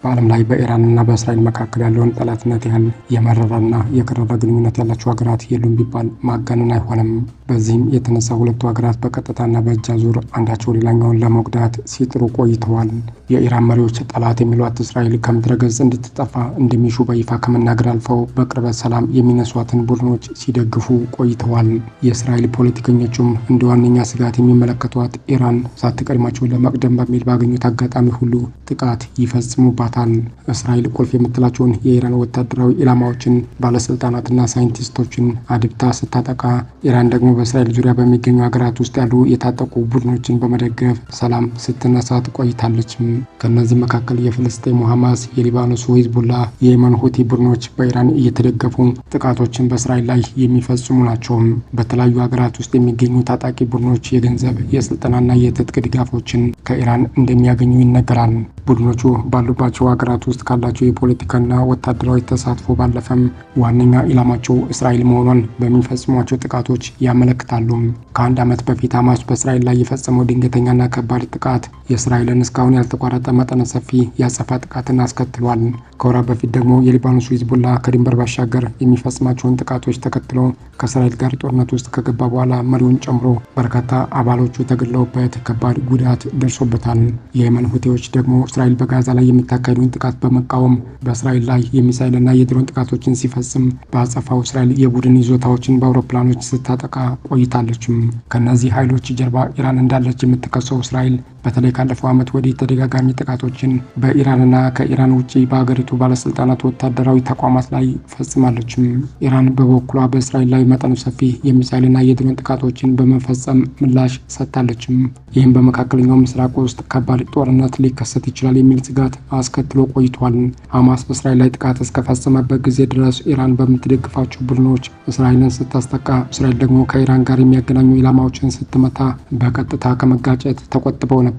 በዓለም ላይ በኢራንና በእስራኤል መካከል ያለውን ጠላትነት ያህል የመረረና የከረረ ግንኙነት ያላቸው ሀገራት የሉም ቢባል ማጋነን አይሆንም። በዚህም የተነሳ ሁለቱ ሀገራት በቀጥታና በእጅ አዙር አንዳቸው ሌላኛውን ለመጉዳት ሲጥሩ ቆይተዋል። የኢራን መሪዎች ጠላት የሚሏት እስራኤል ከምድረ ገጽ እንድትጠፋ እንደሚሹ በይፋ ከመናገር አልፈው በቅርበት ሰላም የሚነሷትን ቡድኖች ሲደግፉ ቆይተዋል። የእስራኤል ፖለቲከኞቹም እንደ ዋነኛ ስጋት የሚመለከቷት ኢራን ሳትቀድማቸው ለመቅደም በሚል ባገኙት አጋጣሚ ሁሉ ጥቃት ይፈጽሙባታል። እስራኤል ቁልፍ የምትላቸውን የኢራን ወታደራዊ ኢላማዎችን፣ ባለስልጣናትና ሳይንቲስቶችን አድብታ ስታጠቃ፣ ኢራን ደግሞ በእስራኤል ዙሪያ በሚገኙ ሀገራት ውስጥ ያሉ የታጠቁ ቡድኖችን በመደገፍ ሰላም ስትነሳት ቆይታለች። ከእነዚህ መካከል የፍልስጤሙ ሐማስ፣ የሊባኖሱ ሂዝቡላ፣ የየመን ሁቲ ቡድኖች በኢራን እየተደገፉ ጥቃቶችን በእስራኤል ላይ የሚፈጽሙ ናቸው። በተለያዩ ሀገራት ውስጥ የሚገኙ ታጣቂ ቡድኖች የገንዘብ፣ የስልጠናና የትጥቅ ድጋፎችን ከኢራን እንደሚያገኙ ይነገራል። ቡድኖቹ ባሉባቸው ሀገራት ውስጥ ካላቸው የፖለቲካና ወታደራዊ ተሳትፎ ባለፈም ዋነኛ ኢላማቸው እስራኤል መሆኗን በሚፈጽሟቸው ጥቃቶች ያመለክታሉ። ከአንድ ዓመት በፊት ሐማስ በእስራኤል ላይ የፈጸመው ድንገተኛና ከባድ ጥቃት የእስራኤልን እስካሁን ያልተቋረጠ መጠነ ሰፊ የአጸፋ ጥቃትን አስከትሏል። ከወራት በፊት ደግሞ የሊባኖሱ ሂዝቡላ ከድንበር ባሻገር የሚፈጽማቸውን ጥቃቶች ተከትሎ ከእስራኤል ጋር ጦርነት ውስጥ ከገባ በኋላ መሪውን ጨምሮ በርካታ አባሎቹ ተገድለውበት ከባድ ጉዳት ደርሶበታል። የየመን ሁቴዎች ደግሞ እስራኤል በጋዛ ላይ የምታካሄደውን ጥቃት በመቃወም በእስራኤል ላይ የሚሳይልና የድሮን ጥቃቶችን ሲፈጽም በአጸፋው እስራኤል የቡድን ይዞታዎችን በአውሮፕላኖች ስታጠቃ ቆይታለችም። ከእነዚህ ኃይሎች ጀርባ ኢራን እንዳለች የምትከሰው እስራኤል በተለይ ካለፈው ዓመት ወዲህ ተደጋጋሚ ጥቃቶችን በኢራንና ከኢራን ውጭ በሀገሪቱ ባለስልጣናት ወታደራዊ ተቋማት ላይ ፈጽማለችም። ኢራን በበኩሏ በእስራኤል ላይ መጠኑ ሰፊ የሚሳይልና የድሮን ጥቃቶችን በመፈጸም ምላሽ ሰጥታለችም። ይህም በመካከለኛው ምስራቅ ውስጥ ከባድ ጦርነት ሊከሰት ይችላል የሚል ስጋት አስከትሎ ቆይቷል። ሐማስ በእስራኤል ላይ ጥቃት እስከፈጸመበት ጊዜ ድረስ ኢራን በምትደግፋቸው ቡድኖች እስራኤልን ስታስጠቃ፣ እስራኤል ደግሞ ከኢራን ጋር የሚያገናኙ ኢላማዎችን ስትመታ በቀጥታ ከመጋጨት ተቆጥበው ነበር።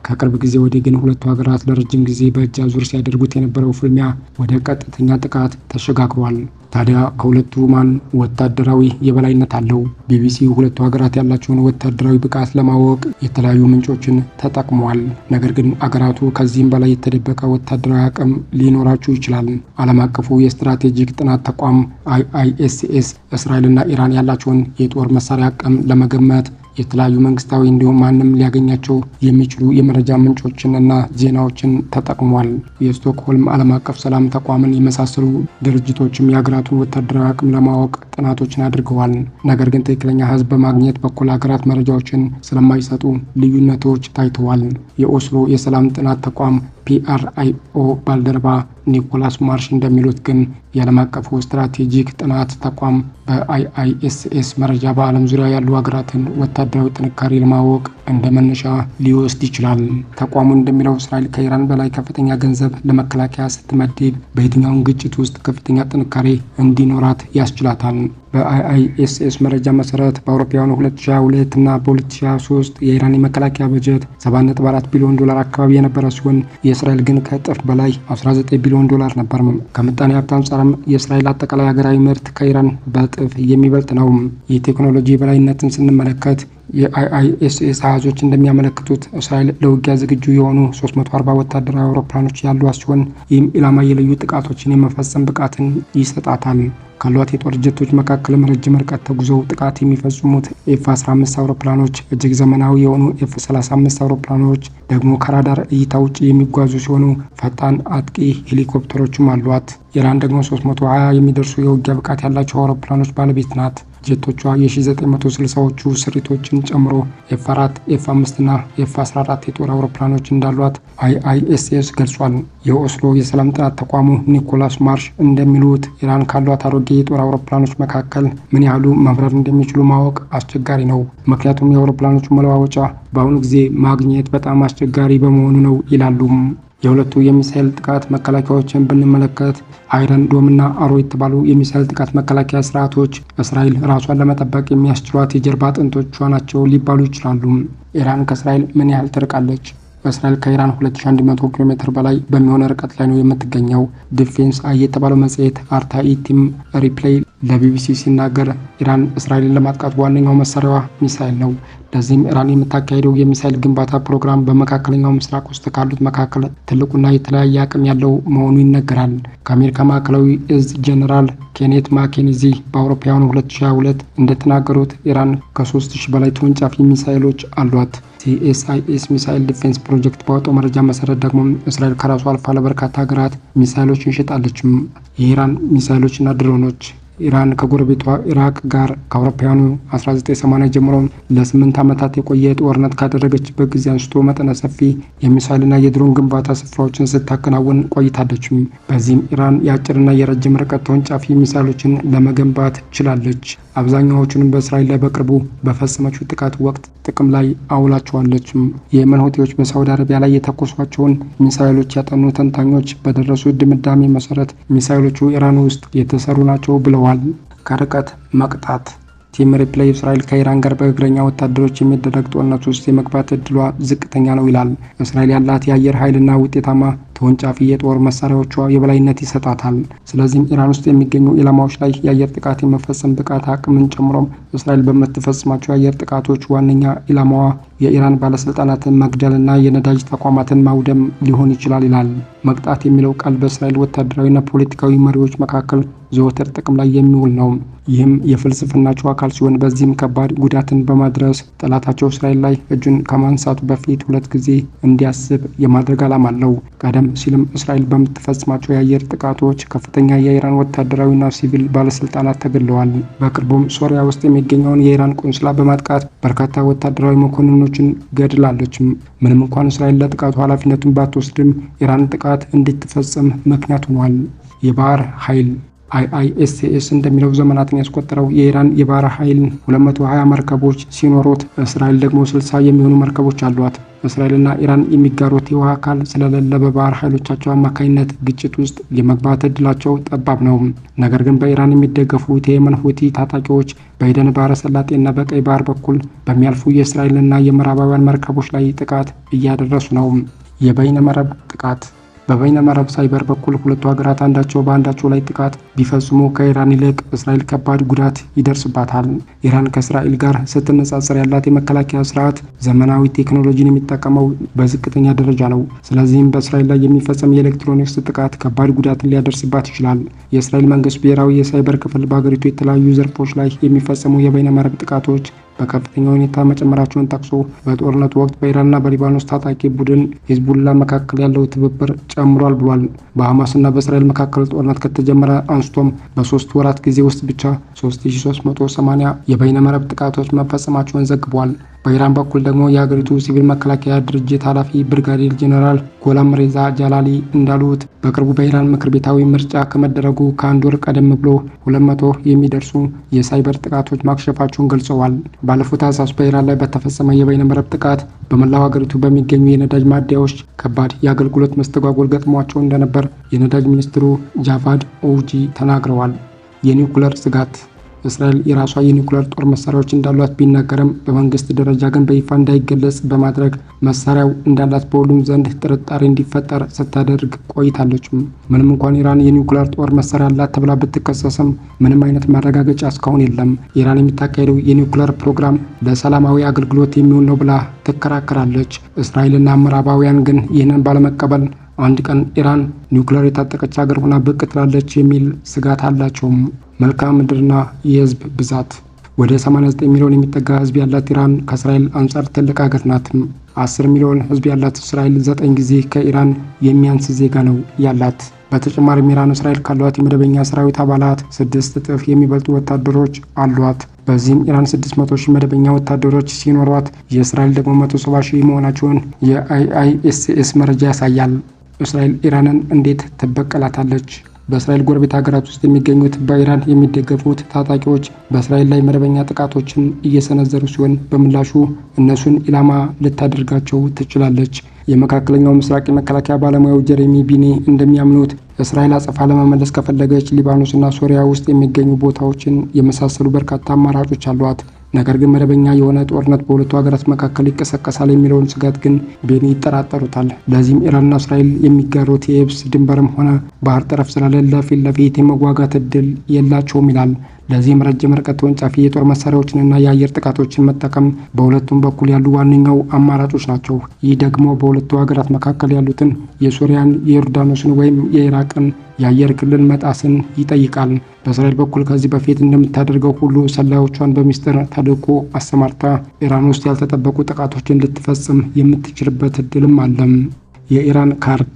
ከቅርብ ጊዜ ወዲህ ግን ሁለቱ ሀገራት ለረጅም ጊዜ በእጅ አዙር ሲያደርጉት የነበረው ፍልሚያ ወደ ቀጥተኛ ጥቃት ተሸጋግሯል። ታዲያ ከሁለቱ ማን ወታደራዊ የበላይነት አለው? ቢቢሲ ሁለቱ ሀገራት ያላቸውን ወታደራዊ ብቃት ለማወቅ የተለያዩ ምንጮችን ተጠቅሟል። ነገር ግን አገራቱ ከዚህም በላይ የተደበቀ ወታደራዊ አቅም ሊኖራቸው ይችላል። ዓለም አቀፉ የስትራቴጂክ ጥናት ተቋም አይአይኤስኤስ እስራኤልና ኢራን ያላቸውን የጦር መሳሪያ አቅም ለመገመት የተለያዩ መንግስታዊ እንዲሁም ማንም ሊያገኛቸው የሚችሉ የመረጃ ምንጮችን እና ዜናዎችን ተጠቅሟል። የስቶክሆልም ዓለም አቀፍ ሰላም ተቋምን የመሳሰሉ ድርጅቶችም የሀገራቱን ወታደራዊ አቅም ለማወቅ ጥናቶችን አድርገዋል። ነገር ግን ትክክለኛ ህዝብ በማግኘት በኩል ሀገራት መረጃዎችን ስለማይሰጡ ልዩነቶች ታይተዋል። የኦስሎ የሰላም ጥናት ተቋም ፒአርአይኦ ባልደረባ ኒኮላስ ማርሽ እንደሚሉት ግን የዓለም አቀፉ ስትራቴጂክ ጥናት ተቋም በአይአይኤስኤስ መረጃ በዓለም ዙሪያ ያሉ ሀገራትን ወታደራዊ ጥንካሬ ለማወቅ እንደ መነሻ ሊወስድ ይችላል። ተቋሙ እንደሚለው እስራኤል ከኢራን በላይ ከፍተኛ ገንዘብ ለመከላከያ ስትመድብ በየትኛውም ግጭት ውስጥ ከፍተኛ ጥንካሬ እንዲኖራት ያስችላታል። በአይአይኤስኤስ መረጃ መሰረት በአውሮፓውያኑ 2022 እና በ2023 የኢራን የመከላከያ በጀት 7.4 ቢሊዮን ዶላር አካባቢ የነበረ ሲሆን የእስራኤል ግን ከእጥፍ በላይ 19 ቢሊዮን ዶላር ነበር። ከምጣኔ ሀብት አንጻርም የእስራኤል አጠቃላይ ሀገራዊ ምርት ከኢራን በእጥፍ የሚበልጥ ነው። የቴክኖሎጂ የበላይነትን ስንመለከት የአይአይኤስኤስ አሃዞች እንደሚያመለክቱት እስራኤል ለውጊያ ዝግጁ የሆኑ 340 ወታደራዊ አውሮፕላኖች ያሏት ሲሆን ይህም ኢላማ የለዩ ጥቃቶችን የመፈጸም ብቃትን ይሰጣታል። ካሏት የጦር ጀቶች መካከልም ረጅም ርቀት ተጉዘው ጥቃት የሚፈጽሙት ኤፍ 15 አውሮፕላኖች፣ እጅግ ዘመናዊ የሆኑ ኤፍ 35 አውሮፕላኖች ደግሞ ከራዳር እይታ ውጭ የሚጓዙ ሲሆኑ ፈጣን አጥቂ ሄሊኮፕተሮችም አሏት። ኢራን ደግሞ 320 የሚደርሱ የውጊያ ብቃት ያላቸው አውሮፕላኖች ባለቤት ናት። ጀቶቿ የ1960ዎቹ ስሪቶችን ጨምሮ ኤፍ 4፣ ኤፍ 5 እና ኤፍ 14 የጦር አውሮፕላኖች እንዳሏት አይአይኤስኤስ ገልጿል። የኦስሎ የሰላም ጥናት ተቋሙ ኒኮላስ ማርሽ እንደሚሉት ኢራን ካሏት አሮጌ የጦር አውሮፕላኖች መካከል ምን ያህሉ መብረር እንደሚችሉ ማወቅ አስቸጋሪ ነው። ምክንያቱም የአውሮፕላኖቹ መለዋወጫ በአሁኑ ጊዜ ማግኘት በጣም አስቸጋሪ በመሆኑ ነው ይላሉም። የሁለቱ የሚሳኤል ጥቃት መከላከያዎችን ብንመለከት አይረን ዶምና አሮ የተባሉ የሚሳኤል ጥቃት መከላከያ ስርዓቶች እስራኤል ራሷን ለመጠበቅ የሚያስችሏት የጀርባ አጥንቶቿ ናቸው ሊባሉ ይችላሉ። ኢራን ከእስራኤል ምን ያህል ትርቃለች? እስራኤል ከኢራን 2100 ኪሎ ሜትር በላይ በሚሆን ርቀት ላይ ነው የምትገኘው። ዲፌንስ አይ የተባለው መጽሔት አርታኢ ቲም ሪፕሌይ ለቢቢሲ ሲናገር ኢራን እስራኤልን ለማጥቃት ዋነኛው መሳሪያዋ ሚሳኤል ነው። ለዚህም ኢራን የምታካሄደው የሚሳኤል ግንባታ ፕሮግራም በመካከለኛው ምስራቅ ውስጥ ካሉት መካከል ትልቁና የተለያየ አቅም ያለው መሆኑ ይነገራል። ከአሜሪካ ማዕከላዊ እዝ ጀነራል ኬኔት ማኬንዚ በአውሮፓውያኑ 2022 እንደተናገሩት ኢራን ከ3000 በላይ ተወንጫፊ ሚሳኤሎች አሏት። ሲኤስአይኤስ missile defense project ባወጣው መረጃ መሰረት ደግሞ እስራኤል ከራሷ አልፋ ለበርካታ ሀገራት ሚሳኤሎችን ሸጣለችም። የኢራን ሚሳኤሎችና ድሮኖች። ኢራን ከጎረቤቷ ኢራቅ ጋር ከአውሮፓውያኑ 1980 ጀምሮ ለ8 ዓመታት የቆየ ጦርነት ካደረገችበት ጊዜ አንስቶ መጠነ ሰፊ የሚሳይልና የድሮን ግንባታ ስፍራዎችን ስታከናውን ቆይታለች። በዚህም ኢራን የአጭርና የረጅም ርቀት ተወንጫፊ ሚሳይሎችን ለመገንባት ችላለች። አብዛኛዎቹንም በእስራኤል ላይ በቅርቡ በፈጸመችው ጥቃት ወቅት ጥቅም ላይ አውላቸዋለች። የየመን ሁቲዎች በሳውዲ አረቢያ ላይ የተኮሷቸውን ሚሳይሎች ያጠኑ ተንታኞች በደረሱ ድምዳሜ መሰረት ሚሳይሎቹ ኢራን ውስጥ የተሰሩ ናቸው ብለዋል። ከርቀት መቅጣት። ቲም ሪፕሌይ እስራኤል ከኢራን ጋር በእግረኛ ወታደሮች የሚደረግ ጦርነት ውስጥ የመግባት እድሏ ዝቅተኛ ነው ይላል። እስራኤል ያላት የአየር ኃይልና ውጤታማ ተወንጫፊ የጦር መሳሪያዎቿ የበላይነት ይሰጣታል። ስለዚህም ኢራን ውስጥ የሚገኙ ኢላማዎች ላይ የአየር ጥቃት የመፈጸም ብቃት አቅምን ጨምሮም እስራኤል በምትፈጽማቸው የአየር ጥቃቶች ዋነኛ ኢላማዋ የኢራን ባለስልጣናትን መግደልና የነዳጅ ተቋማትን ማውደም ሊሆን ይችላል ይላል። መቅጣት የሚለው ቃል በእስራኤል ወታደራዊና ፖለቲካዊ መሪዎች መካከል ዘወትር ጥቅም ላይ የሚውል ነው። ይህም የፍልስፍናቸው አካል ሲሆን በዚህም ከባድ ጉዳትን በማድረስ ጠላታቸው እስራኤል ላይ እጁን ከማንሳቱ በፊት ሁለት ጊዜ እንዲያስብ የማድረግ ዓላማ አለው። ቀደም ሲልም እስራኤል በምትፈጽማቸው የአየር ጥቃቶች ከፍተኛ የኢራን ወታደራዊና ሲቪል ባለስልጣናት ተገድለዋል። በቅርቡም ሶሪያ ውስጥ የሚገኘውን የኢራን ቆንስላ በማጥቃት በርካታ ወታደራዊ መኮንኖችን ገድላለች። ምንም እንኳን እስራኤል ለጥቃቱ ኃላፊነቱን ባትወስድም ኢራን ጥቃት እንድትፈጽም ምክንያት ሆኗል። የባህር ኃይል። አይአይኤስኤስ እንደሚለው ዘመናትን ያስቆጠረው የኢራን የባህር ኃይል 220 መርከቦች ሲኖሩት እስራኤል ደግሞ 60 የሚሆኑ መርከቦች አሏት። እስራኤልና ኢራን የሚጋሩት የውሃ አካል ስለሌለ በባህር ኃይሎቻቸው አማካኝነት ግጭት ውስጥ የመግባት እድላቸው ጠባብ ነው። ነገር ግን በኢራን የሚደገፉት የየመን ሁቲ ታጣቂዎች በኤደን ባህረ ሰላጤና በቀይ ባህር በኩል በሚያልፉ የእስራኤልና የምዕራባውያን መርከቦች ላይ ጥቃት እያደረሱ ነው። የበይነ መረብ ጥቃት። በበይነ መረብ ሳይበር በኩል ሁለቱ ሀገራት አንዳቸው በአንዳቸው ላይ ጥቃት ቢፈጽሙ ከኢራን ይልቅ እስራኤል ከባድ ጉዳት ይደርስባታል። ኢራን ከእስራኤል ጋር ስትነጻጸር ያላት የመከላከያ ስርዓት ዘመናዊ ቴክኖሎጂን የሚጠቀመው በዝቅተኛ ደረጃ ነው። ስለዚህም በእስራኤል ላይ የሚፈጸም የኤሌክትሮኒክስ ጥቃት ከባድ ጉዳትን ሊያደርስባት ይችላል። የእስራኤል መንግስት ብሔራዊ የሳይበር ክፍል በሀገሪቱ የተለያዩ ዘርፎች ላይ የሚፈጸሙ የበይነ መረብ ጥቃቶች በከፍተኛ ሁኔታ መጨመራቸውን ጠቅሶ በጦርነቱ ወቅት በኢራንና በሊባኖስ ታጣቂ ቡድን ሂዝቡላ መካከል ያለው ትብብር ጨምሯል ብሏል። በሐማስና በእስራኤል መካከል ጦርነት ከተጀመረ አንስቶም በ3 ወራት ጊዜ ውስጥ ብቻ 3380 የበይነ መረብ ጥቃቶች መፈጸማቸውን ዘግቧል። በኢራን በኩል ደግሞ የሀገሪቱ ሲቪል መከላከያ ድርጅት ኃላፊ ብርጋዴር ጄኔራል ጎላም ሬዛ ጃላሊ እንዳሉት በቅርቡ በኢራን ምክር ቤታዊ ምርጫ ከመደረጉ ከአንድ ወር ቀደም ብሎ 200 የሚደርሱ የሳይበር ጥቃቶች ማክሸፋቸውን ገልጸዋል። ባለፉት ታህሳስ በኢራን ላይ በተፈጸመ የበይነ መረብ ጥቃት በመላው ሀገሪቱ በሚገኙ የነዳጅ ማደያዎች ከባድ የአገልግሎት መስተጓጎል ገጥሟቸው እንደነበር የነዳጅ ሚኒስትሩ ጃቫድ ኦውጂ ተናግረዋል። የኒውክለር ስጋት። እስራኤል የራሷ የኒውክለር ጦር መሳሪያዎች እንዳሏት ቢነገርም በመንግስት ደረጃ ግን በይፋ እንዳይገለጽ በማድረግ መሳሪያው እንዳላት በሁሉም ዘንድ ጥርጣሬ እንዲፈጠር ስታደርግ ቆይታለች። ምንም እንኳን ኢራን የኒውክለር ጦር መሳሪያ አላት ተብላ ብትከሰስም ምንም አይነት ማረጋገጫ እስካሁን የለም። ኢራን የምታካሄደው የኒውክለር ፕሮግራም ለሰላማዊ አገልግሎት የሚውል ነው ብላ ትከራከራለች። እስራኤልና ምዕራባውያን ግን ይህንን ባለመቀበል አንድ ቀን ኢራን ኒውክለር የታጠቀች ሀገር ሆና ብቅ ትላለች የሚል ስጋት አላቸውም። መልክዓ ምድርና የህዝብ ብዛት። ወደ 89 ሚሊዮን የሚጠጋ ህዝብ ያላት ኢራን ከእስራኤል አንጻር ትልቅ ሀገር ናት። 10 ሚሊዮን ህዝብ ያላት እስራኤል 9 ጊዜ ከኢራን የሚያንስ ዜጋ ነው ያላት። በተጨማሪም ኢራን እስራኤል ካሏት የመደበኛ ሰራዊት አባላት 6 እጥፍ የሚበልጡ ወታደሮች አሏት። በዚህም ኢራን 600 ሺህ መደበኛ ወታደሮች ሲኖሯት የእስራኤል ደግሞ 170 ሺህ መሆናቸውን የአይአይኤስኤስ መረጃ ያሳያል። እስራኤል ኢራንን እንዴት ትበቀላታለች? በእስራኤል ጎረቤት ሀገራት ውስጥ የሚገኙት በኢራን የሚደገፉት ታጣቂዎች በእስራኤል ላይ መደበኛ ጥቃቶችን እየሰነዘሩ ሲሆን በምላሹ እነሱን ኢላማ ልታደርጋቸው ትችላለች። የመካከለኛው ምስራቅ የመከላከያ ባለሙያው ጀሬሚ ቢኔ እንደሚያምኑት እስራኤል አጸፋ ለመመለስ ከፈለገች ሊባኖስና ሶሪያ ውስጥ የሚገኙ ቦታዎችን የመሳሰሉ በርካታ አማራጮች አሏት። ነገር ግን መደበኛ የሆነ ጦርነት በሁለቱ ሀገራት መካከል ይቀሰቀሳል የሚለውን ስጋት ግን ቤኒ ይጠራጠሩታል። ለዚህም ኢራንና እስራኤል የሚጋሩት የየብስ ድንበርም ሆነ ባህር ጠረፍ ስለሌለ ፊት ለፊት የመዋጋት እድል የላቸውም ይላል። ለዚህም ረጅም ርቀት ተወንጫፊ የጦር መሳሪያዎችንና የአየር ጥቃቶችን መጠቀም በሁለቱም በኩል ያሉ ዋነኛው አማራጮች ናቸው። ይህ ደግሞ በሁለቱ ሀገራት መካከል ያሉትን የሶሪያን፣ የዮርዳኖስን ወይም የኢራቅን የአየር ክልል መጣስን ይጠይቃል። በእስራኤል በኩል ከዚህ በፊት እንደምታደርገው ሁሉ ሰላዮቿን በሚስጥር ተልዕኮ አሰማርታ ኢራን ውስጥ ያልተጠበቁ ጥቃቶችን ልትፈጽም የምትችልበት እድልም አለም። የኢራን ካርድ።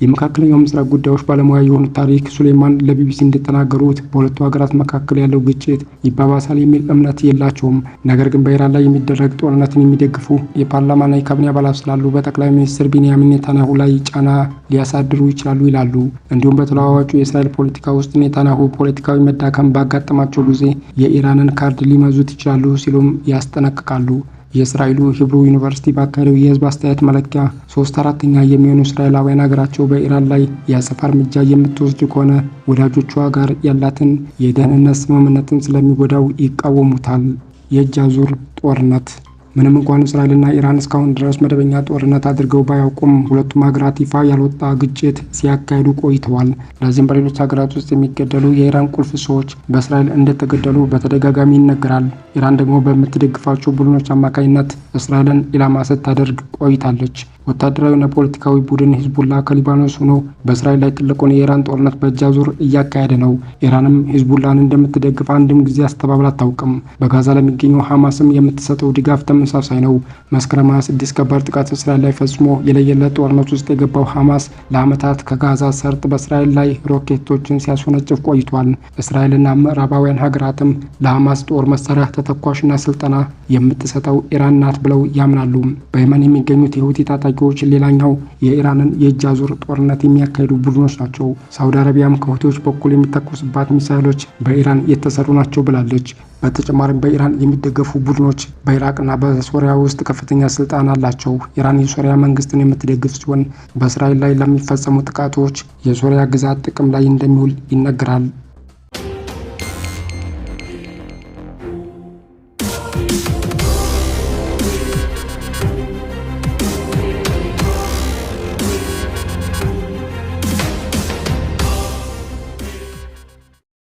የመካከለኛው ምስራቅ ጉዳዮች ባለሙያ የሆኑት ታሪክ ሱሌማን ለቢቢሲ እንደተናገሩት በሁለቱ ሀገራት መካከል ያለው ግጭት ይባባሳል የሚል እምነት የላቸውም። ነገር ግን በኢራን ላይ የሚደረግ ጦርነትን የሚደግፉ የፓርላማና የካቢኔ አባላት ስላሉ በጠቅላይ ሚኒስትር ቢንያሚን ኔታንያሁ ላይ ጫና ሊያሳድሩ ይችላሉ ይላሉ። እንዲሁም በተለዋዋጩ የእስራኤል ፖለቲካ ውስጥ ኔታንያሁ ፖለቲካዊ መዳከም ባጋጠማቸው ጊዜ የኢራንን ካርድ ሊመዙት ይችላሉ ሲሉም ያስጠነቅቃሉ። የእስራኤሉ ሂብሩ ዩኒቨርሲቲ ባካሄደው የሕዝብ አስተያየት መለኪያ 3/4 የሚሆኑ እስራኤላውያን ሀገራቸው በኢራን ላይ የአጸፋ እርምጃ የምትወስድ ከሆነ ወዳጆቿ ጋር ያላትን የደህንነት ስምምነትን ስለሚጎዳው ይቃወሙታል። የእጅ አዙር ጦርነት። ምንም እንኳን እስራኤልና ኢራን እስካሁን ድረስ መደበኛ ጦርነት አድርገው ባያውቁም ሁለቱም ሀገራት ይፋ ያልወጣ ግጭት ሲያካሂዱ ቆይተዋል። ለዚህም በሌሎች ሀገራት ውስጥ የሚገደሉ የኢራን ቁልፍ ሰዎች በእስራኤል እንደተገደሉ በተደጋጋሚ ይነገራል። ኢራን ደግሞ በምትደግፋቸው ቡድኖች አማካኝነት እስራኤልን ኢላማ ስታደርግ ቆይታለች። ወታደራዊና ፖለቲካዊ ቡድን ሂዝቡላ ከሊባኖስ ሆኖ በእስራኤል ላይ ትልቁን የኢራን ጦርነት በእጅ አዙር እያካሄደ ነው። ኢራንም ሂዝቡላን እንደምትደግፍ አንድም ጊዜ አስተባብላ አታውቅም። በጋዛ ለሚገኘው ሐማስም የምትሰጠው ድጋፍ ተመሳሳይ ነው። መስከረም 26 ከባድ ጥቃት እስራኤል ላይ ፈጽሞ የለየለት ጦርነት ውስጥ የገባው ሐማስ ለዓመታት ከጋዛ ሰርጥ በእስራኤል ላይ ሮኬቶችን ሲያስወነጭፍ ቆይቷል። እስራኤልና ምዕራባውያን ሀገራትም ለሐማስ ጦር መሳሪያ ተተኳሽና ስልጠና የምትሰጠው ኢራን ናት ብለው ያምናሉ። በየመን የሚገኙት የሁቲ ታጣቂዎች ሌላኛው የኢራንን የእጅ አዙር ጦርነት የሚያካሂዱ ቡድኖች ናቸው። ሳውዲ አረቢያም ከሁቲዎች በኩል የሚተኮስባት ሚሳይሎች በኢራን የተሰሩ ናቸው ብላለች። በተጨማሪም በኢራን የሚደገፉ ቡድኖች በኢራቅና በሶሪያ ውስጥ ከፍተኛ ስልጣን አላቸው። ኢራን የሶሪያ መንግስትን የምትደግፍ ሲሆን በእስራኤል ላይ ለሚፈጸሙ ጥቃቶች የሶሪያ ግዛት ጥቅም ላይ እንደሚውል ይነገራል።